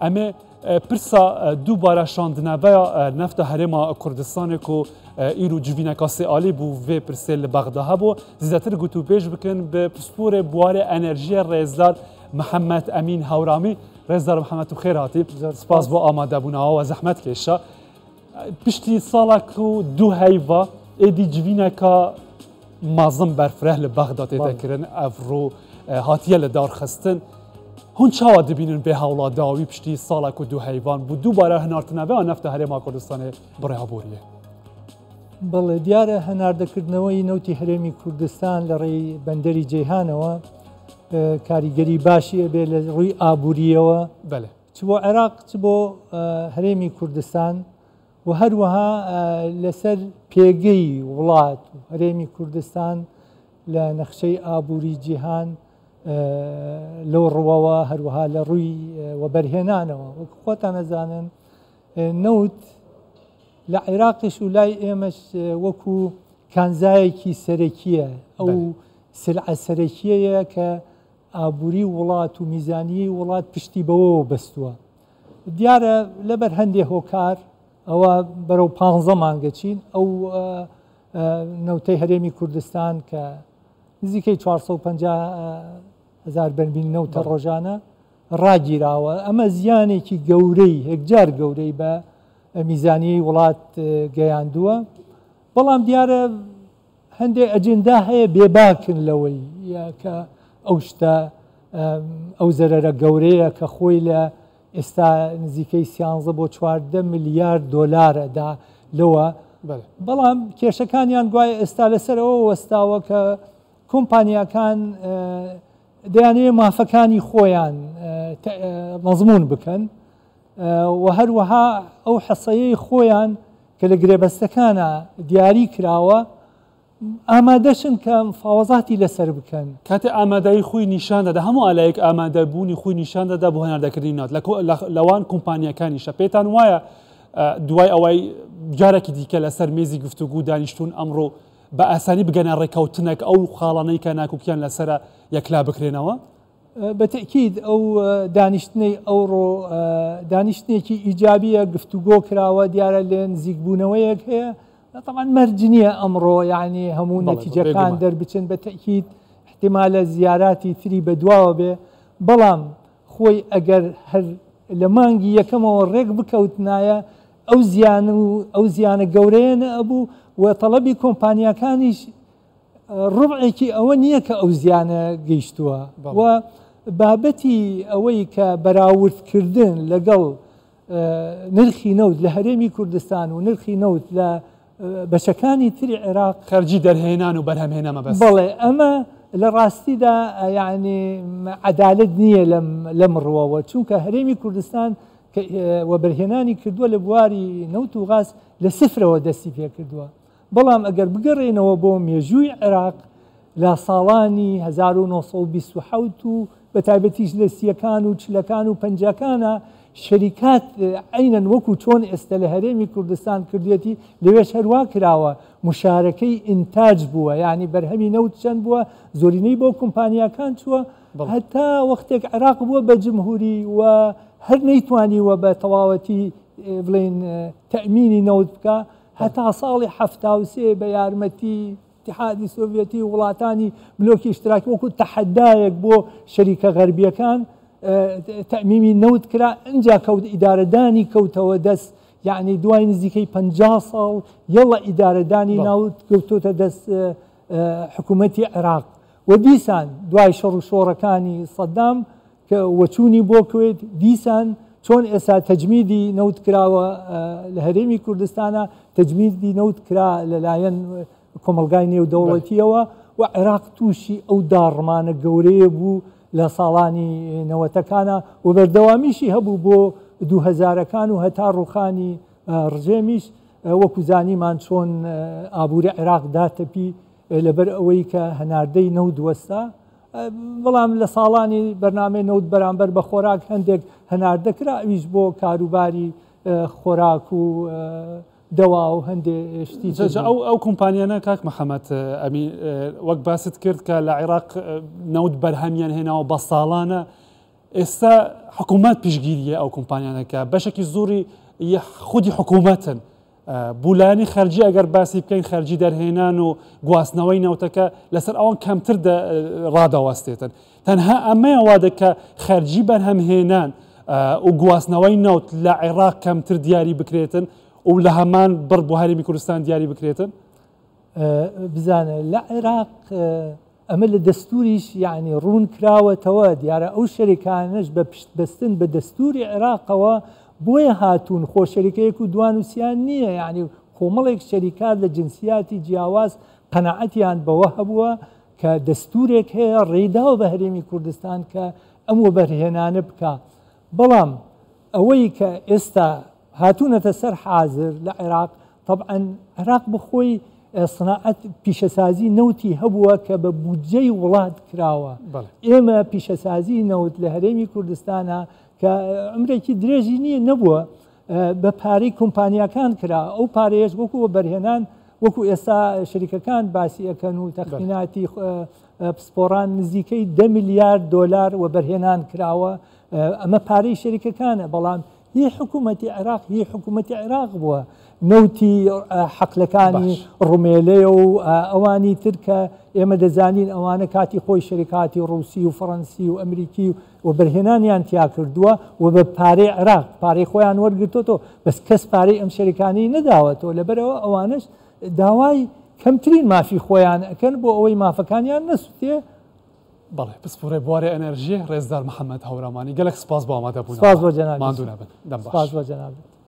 ئەمێ پرسا دووبارە شاندنەوەیا نەفتا هەرێما کوردستانێ کو ئیرو جڤینەکا سێ ئالی بوو ڤێ پرسێ لە بەغدا هەبوو زیاتر گوتوبێژ بکەن بە پسپۆرێ بوارێ ئەنەرژیە ڕێزدار محەممەد ئەمین هەورامی. ڕێزدار محەممەد تو خێر هاتی، سپاس بۆ ئامادەبوونەوە زەحمەت کێشا. پشتی ساڵک و دوو هەیڤا ئێدی جڤینەکە مازم بەرفرە لە بەغدا تێدەکردن ئەڤڕۆ هاتیە لە دارخستن. هون چاوا دبینن بێ هەوڵا داوی پشتی ساڵک و دوو هەیڤان بوو دووبارە هەنارتنەوە نەفتە هەرێما کوردستانێ بڕێ ئابووریە؟ بەڵێ، دیارە هەناردەکردنەوەی نەوتی هەرێمی کوردستان لە ڕێی بەندەری جەیهانەوە کاریگەری باشی ئەبێ لە ڕووی ئابووریەوە، بەڵێ، چ بۆ عێراق چ بۆ هەرێمی کوردستان و هەروەها لەسەر پێگەی وڵات و هەرێمی کوردستان لە نەخشەی ئابووری جیهان لەو ڕووەوە، هەروەها لە ڕووی وەبەرهێنانەوە. وەک خۆتان ئەزانن نەوت لە عێراقیش و لای ئێمەش وەکو کانزایەکی سەرەکیە، ئەو سلعە سەرەکیەیە کە ئابووری وڵات و میزانیی وڵات پشتی بەوەوە بەستووە. دیارە لەبەر هەندێ هۆکار ئەوە بەرەو 15 مانگە چین ئەو نەوتەی هەرێمی کوردستان کە نزیکەی 450 هزار بەرمیل نەوتە ڕۆژانە ڕاگیراوە. ئەمە زیانێکی گەورەی هێکجار گەورەی بە میزانیی وڵات گەیاندووە. بەڵام دیارە هەندێک ئەجندا هەیە بێباکن لەوەی کە ئەو شتە ئەو زەرەرە گەورەیە کە خۆی لە ئێستا نزیکەی 13 بۆ 14 ملیار دۆلارەدا لەوە. بەڵام کێشەکانیان گوایە ئێستا لەسەر ئەوە وەستاوە کە کۆمپانیاکان دەیانەوێت مافەکانی خۆیان مەزمون بکەن و هەروەها ئەو حەسەیەی خۆیان کە لە گرێبەستەکانە دیاری کراوە ئامادەشن کە مفاوەزاتی لەسەر بکەن. کاتێ ئامادەیی خۆی نیشان دەدا، هەموو ئالایەک ئامادەبوونی خۆی نیشان دەدا بۆ هەناردەکردنی نەوت لەوان کۆمپانیاکانیشە. پێتان وایە دوای ئەوەی جارێکی دیکە لەسەر مێزی گفتوگو دانیشتون ئەمڕۆ بە ئاسانی بگەنە ڕێککەوتنێک ئەو خاڵانەی کە ناکۆکیان لەسەرە یەکلا بکرێنەوە؟ بە تەئکید ئەو دانیشتنەی ئەوڕۆ دانیشتنێکی ئیجابیە، گفتوگۆ کراوە، دیارە لێ نزیکبوونەوەیەک هەیە. طبعا مەرج نییە ئەمڕۆ یعنی هەموو نەتیجەکان دەربچن، بە تەئکید احتیمالە زیاراتی تری بەدواوە بێ، بەڵام خۆی ئەگەر هەر لە مانگی یەکەمەوە ڕێک بکەوتنایە ئەو زیان و ئەو زیانە گەورەیە نەئەبوو و تەڵەبی کۆمپانیاکانیش ڕبعێکی ئەوە نییە کە ئەو زیانە گەیشتووە. و بابەتی ئەوەی کە بەراوردکردن لەگەڵ نرخی نەوت لە هەرێمی کوردستان و نرخی نەوت لە بەشەکانی تری عێراق، خەرجی دەرهێنان و بەرهەمهێنان مەبەست. بەڵێ، ئەمە لە ڕاستیدا یعنی عەدالەت نییە لەم ڕووەوە، چونکە هەرێمی کوردستان کە وەبەرهێنانی کردووە لە بواری نەوت و غاز لە سفرەوە دەستی پێکردووە. بەڵام ئەگەر بگەڕێنەوە بۆ مێژووی عێراق لە ساڵانی 1927 و بە تایبەتیش لە سیەکان و چلەکان و پەنجاکانە شەریکات عینەن وەکو چۆن ئێستا لە هەرێمی کوردستان کردوێتی لەوێش هەروا کراوە، مشارەکەی ئینتاج بووە، یعنی بەرهەمی نەوت چەند بووە زۆرینەی بۆ کۆمپانیاکان چووە. هەتا وەختێک عێراق بووە بە جمهوری و هەر نەیتوانیوە بە تەواوەتی بڵێن تەئمینی نەوت بکە، هەتا ساڵی 73 بە یارمەتی اتحادی سۆڤیەتی و وڵاتانی بلۆکی ئیشتراکی وەکو تەحەدایەک بۆ شەریکە غەربیەکان تەئمیمی نەوت کرا. ئینجا کەوت ئیدارەدانی کەوتەوە دەست، یعنی دوای نزیکەی 50 ساڵ یەڵە ئیدارەدانی ناوت کەوتۆتە دەست حکوومەتی عێراق. و دیسان دوای شەڕ و شۆڕەکانی سەدام کە وەچوونی بۆ کوێت، دیسان چۆن ئێستا تەجمیدی نەوت کراوە لە هەرێمی کوردستانە، تەجمیدی نەوت کرا لەلایەن کۆمەلگای نێودەوڵەتیەوە و عێراق تووشی ئەو داڕمانە گەورەیە بوو لە ساڵانی نەوەتەکانە و بەردەوامیشی هەبوو بۆ دووهەزارەکان و هەتا ڕوخانی ڕژێمیش. وەکو زانیمان چۆن ئابووری عێراق داتەپی لەبەر ئەوەی کە هەناردەی نەوت وەستا، بەڵام لە ساڵانی بەرنامەی نەوت بەرامبەر بە خۆراک هەندێک هەناردە کرا، ئەویش بۆ کاروباری خۆراک و دەوا و هەندێک شتی. ئەو کۆمپانیانە کاک محەممەد ئەمی وەک باست کرد کە لە عێراق نەوت بەرهەمیان هێناوە بە ساڵانە، ئێستا حکوومەت پشتگیریە ئەو کۆمپانیانەکە بەشێکی زۆری خودی حکوومەتن بو لایەنی خەرجی ئەگەر باسی بکەین خەرجی دەرهێنان و گواستنەوەی نەوتەکە لەسەر ئەوان کەمتر ڕادەوەستێتن تەنها ئەمەیە وا دەکە خەرجی بەرهەمهێنان و گواستنەوەی نەوت لە عێراق کەمتر دیاری بکرێتن و لە هەمان بڕ بۆ هەرێمی کوردستان دیاری بکرێتن؟ بزانە لە عێراق ئەمە لە دەستوریش یەعنی ڕوون کراوەتەوە، دیارە ئەو شەریکانەش بە پشت بەستن بە دەستوری عێراقەوە بۆیە هاتوون، خۆ شەریکەیەک و دوان و سیان نییە، یەعنی کۆمەڵێک شەریکات لە جنسیاتی جیاواز قەناعەتیان بەوە هەبووە کە دەستورێک هەیە ڕێی داوە بە هەرێمی کوردستان کە ئەم وەبەرهێنانە بکا، بەڵام ئەوەی کە ئێستا هاتوونەتە سەر حازر لە عێراق، تەبعەن عێراق بەخۆی سناعەت پیشەسازی نەوتی هەبووە کە بە بودجەی وڵات کراوە. ئێمە پیشەسازی نەوت لە هەرێمی کوردستانە کە عمرێکی درێژی نییە نەبووە بە پارەی کۆمپانیاکان کرا، ئەو پارەیەش وەکو وەبەرهێنان وەکو ئێستا شەریکەکان باسی ئەکەن و تەخمیناتی پسپۆڕان نزیکەی دە ملیار دۆلار وەبەرهێنان کراوە ئەمە پارەی شەریکەکانە، بەڵام هی حکوومەتی عێراق هی حکوومەتی عێراق بووە نەوتی حەقلەکانی ڕمێلەیە و ئەوانی تر کە ئێمە دەزانین ئەوانە کاتی خۆی شەریکاتی ڕوسی و فەڕەنسی و ئەمریکی و وەبەرهێنانیان تیا کردووە و بە پارەی عێراق پارەی خۆیان وەرگرتۆتەوە بەس کەس پارەی ئەم شەریکانەی نەداوەتەوە لەبەرئەوە ئەوانەش داوای کەمترین مافی خۆیان ئەکەن بۆ ئەوەی مافەکانیان نەسوتێ. بەڵێ پسپۆڕی بواری ئەنەرژی ڕێزدار محەمەد هەورامانی گەلەک سپاس بۆ ئامادەبوونەوە. سپاس بۆ جەنابیشت. ماندوو نەبن. دەم باش. سپاس بۆ جەنابت.